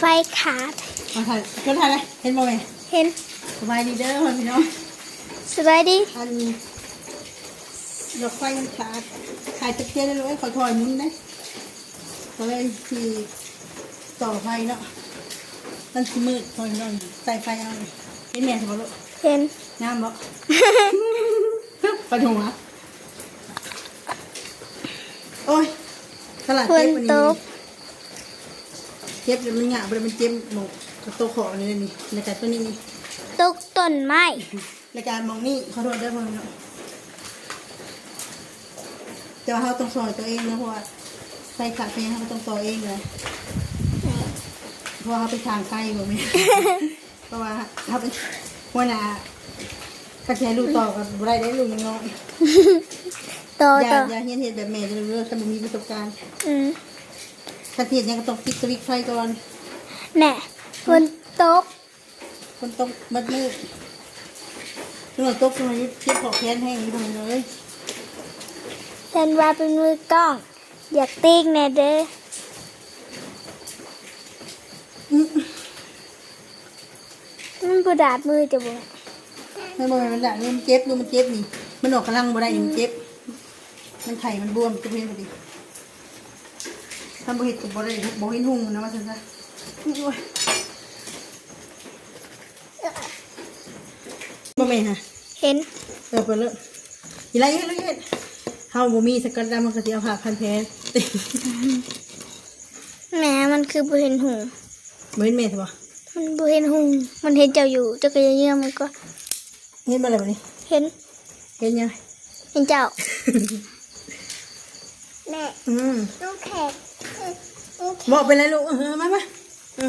ໄຟຂາດ ມາຖ່າຍ ເພິ່ນຖ່າຍໄດ້ ເຫັນບໍ່ແມ່? ເຫັນ. ສະບາຍດີເດີພໍ່ແມ່ພີ່ນ້ອງ ສະບາຍດີ. ອັນ ດອກໄຟມັນຂາດ ຂາດຕະເຄຍເລີຍ ເຂົາຖອຍໝູນເດ້ ກໍເລີຍຊິຕໍ່ໄຟເນາະ ມັນຊິມືດ ພໍ່ແມ່ພີ່ນ້ອງ ໃສ່ໄຟເອົາ. ເຫັນແມ່ຊະບໍ່ລູກ? ເຫັນ. ງາມບໍ່? ປາດຫົວ. ໂອ້ຍ ຕະຫຼາດເຈັບອັນນີ້ ຝົນຕົກ ເຈັບແລ້ວມັນຍາກ ບໍ່ໄດ້ ມັນເຈັບໝ່ອງກະໂຕະຄໍອັນນີ້ນີ້ ແລ້ວກະໂຕນີ້ນີ້ ຕົກຕົ້ນໄມ້ ແລ້ວກະໝ່ອງນີ້ ຂໍໂທດເດີພໍ່ແມ່ພີ່ນ້ອງ ແຕ່ວ່າເຮົາຕ້ອງຊ່ອຍຕົວເອງເນາະ ເພາະວ່າໄຟຂາດໄຟຫຍັງເຮົາກໍຕ້ອງຕໍ່ເອງເລີຍ ເພາະວ່າເຮົາໄປທາງໄກບໍ່ແມ່ນ ເພາະວ່າເຮົາເປັນຫົວໜ້າ ຄັນຊິໃຫ້ລູກຕໍ່ກໍບໍ່ໄດ້ເດ້ ລູກຍັງນ້ອຍ ຕໍ່ ຢ່າ ຕໍ່ ຢ່າຮຽນເຮັດແບບແມ່ເດີ ຄັນບໍ່ມີປະສົບການ. ອືມ ຄັນຊິເຮັດຫຍັງກໍຕ້ອງປິດສະວິດໄຟກ່ອນ. ແນ່ ຝົນຕົກ ຝົນຕົກໝົດມື້ ຝົນຕົກ ຝົນຕົກ ເຈັບຂໍ້ແຂນແຮງຢູ່ເລີຍ. ເຫັນວ່າເປັນມືກ້ອງ ຢາກຕີກແນ່ເດີ. ອືມ ມັນບໍ່ດາດມືເຈົ້າບໍ່? ມັນບໍ່ແມ່ນມັນດາດມື ມັນເຈັບ ລູກ ມັນເຈັບນີ້ ມັນອອກກຳລັງບໍ່ໄດ້ນີ້ ມັນເຈັບ ມັນໄຂ້ ມັນບວມ ເຈັບເຫັນບໍ່ດີ ຄັນບໍ່ເຮັດກໍບໍ່ໄດ້ ບໍ່ເຫັນຮຸ່ງນະ ວ່າຊັ້ນຊະ. ໂອ້ຍ ບໍ່ແມ່ນຫະ? ເຫັນ. ເອີ ເປີດເລີຍ ອີຫຼາ ເຮັດເລີຍ ເຮັດ. ເຮົາບໍ່ມີສະກັອດດຳ ເຮົາກໍຊິເອົາຜ້າພັນແຜ. ແມ່ ມັນຄືບໍ່ເຫັນຫຸ່ງ? ບໍ່ເຫັນແມ່ຊະບໍ່? ມັນບໍ່ເຫັນຫຸ່ງ ມັນເຫັນເຈົ້າຢູ່ ເຈົ້າກໍຢ່າເຍືອມັນກໍ. ເຫັນບໍ່ລະບັດນີ້? ເຫັນ. ເຫັນຫຍັງ? ເຫັນເຈົ້າ. ແມ່ ອືມ ນ້ອງແຂກ ນ້ອງແຂກ ເວົ້າເປັນແລ້ວລູກ ເອີ ມາ ມາ ເອີ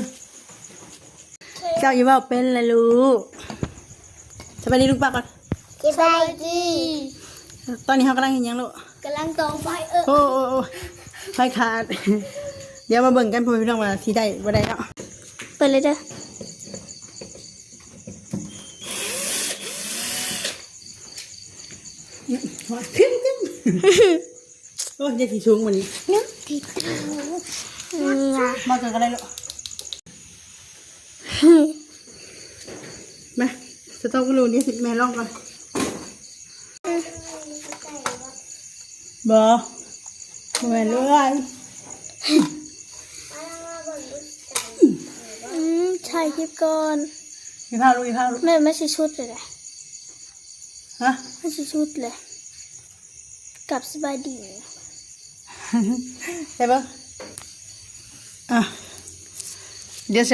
ເຈົ້າຢ່າເວົ້າເປັນແລ້ວລູກ. ສະບາຍດີລຸງປ້າກ່ອນ. ສະບາຍດີ. ຕອນນີ້ເຮົາກຳລັງເຮັດຫຍັງລູກ? ກຳລັງກໍ່ໄຟ. ເອີ ໂອ້ ໂອ້ ໂອ້ ໄຟຂາດ. ດຽວມາເບິ່ງກັນ ພໍ່ແມ່ພີ່ນ້ອງ ວ່າຊິໄດ້ບໍ່ໄດ້ເນາະ. ເປີດເລີຍເດີ. ໂອ້ຍ ຢ່າຊິສູງມື້ນີ້ ເນາະ ຕິດ ມາເກີນກໍໄດ້ລູກ. ມາ ສະຕັອບກັນລູກ ດຽວຊິແມ່ລອງກ່ອນ. ບໍ່ ບໍ່ແມ່ນເລື່ອຍ. ອືມ ຖ່າຍຄລິບກ່ອນ. ຢ່າພາວລູກ ຢ່າພາວລູກ. ແມ່ ມັນຊິສຸດແລ້ວ. ຮະ? ມັນຊິສຸດແລ້ວ. ກັບສະບາຍດີ ໄດ້ບໍ່? ອ່ະ ດຽວ